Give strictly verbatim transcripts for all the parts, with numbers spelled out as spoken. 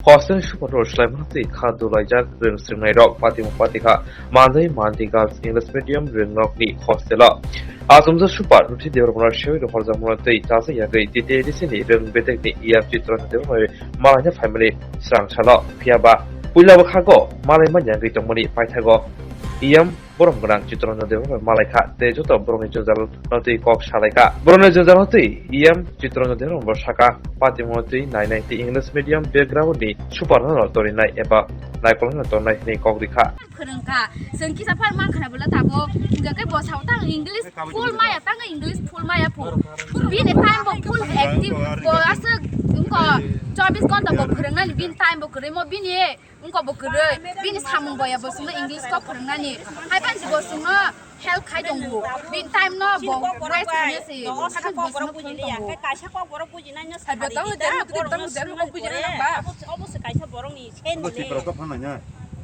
Hostel ni super role swlaimano twi kha dulaijak rwng swrwngnairok patimung patikha Mandai Mandi Girls English Medium rwngnokni hostel o. Achomjak super Ruthi Debbarma sewi rohorjakmano twi chajak yagwi D T A D C ni rwng bedekni E M Chitranja Debbarma malaina phaimani srang salo. Phiyaba puilabo khago malaima yagwi tongmani paithago E M borom gwnang Chitranja Debbarma malaikha tei joto borokni jwngjal no twi kok salaikha. Borokni jwngjal no twi E M Chitranja Debbarma bo saka, patimung twi nainai tei English medium background ni super no torinai eba naikolno tongnai hinwi kok rikha. Phwrwngkha, chwng kisa phar mankha na bwla tabuk, hwnkhe bo sao tang English full maya, tang English full maya pho. Bini time bo full active, bo aswk wngkha chobbish ghonta bo phwrwngnani, bini time bo kwrwi mo bini. Wngkha bo kwrwi, bini samung boya bo chwngno English kok phwrwngnani. Hai phano si bo chwngno help khai tongo. Bini time no bo waste khaina se. Hai phano bo chwngno phwrwng tongo. Hai bo tongo derma kwrwi, tongo derma kok bujina nang ba.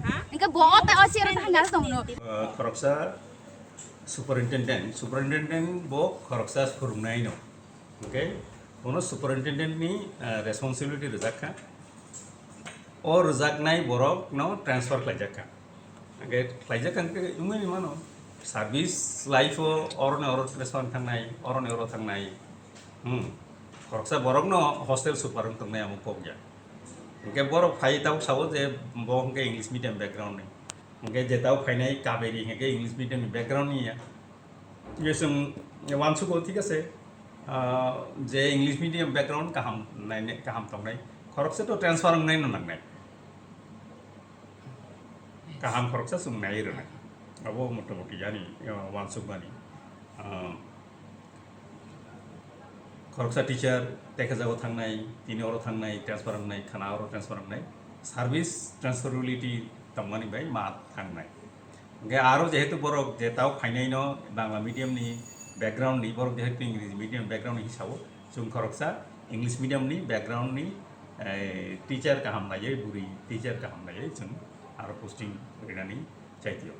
Hwnkhe bo o ta o sero ta hanya tongno. Khoroksa superintendent, superintendent bo khoroksa phwrwngnai no. Hwnkhe bono superintendent ni, ah, responsibility rwjak kha. O rwjaknai borok no transfer khlaijak kha. Hwnkhe khlaijak kha hwnkhe wngwi mano service life o oroni oro transfer thangnai, oroni oro thangnai. Hmm. Khoroksa borok no hostel super wng tongnai amo kok ya. Hwnkhe borok phai tabuk sabo je bo hwnkhe English medium background ni. Hwnkhe je tabuk phainai Kaveri hwnkhe English medium ni background ni ya. Hwnkhe chwng uansugo, thik ase, ah, je English medium background kaham nainai, kaham tongnai, khoroksa to transfer wngnai no nangnai. Kaham khoroksa chwng nai rwnai. Abo motamoti ani, ah, uansukmani. Ah, khoroksa teacher tekhe jago thangnai, tini oro thangnai, transfer wngnai, khana oro transfer wngnai. Service transferability tongmani bai ma thangnai. Hwnkhe aro jehetu borok je tao phainai no Bangla medium ni background ni, borok jehetu English medium background ni hisabo, chwng khoroksa English medium ni background ni, eh, teacher kaham naiwi, bwrwi teacher kaham naiwi chwng aro posting rinani chaitio.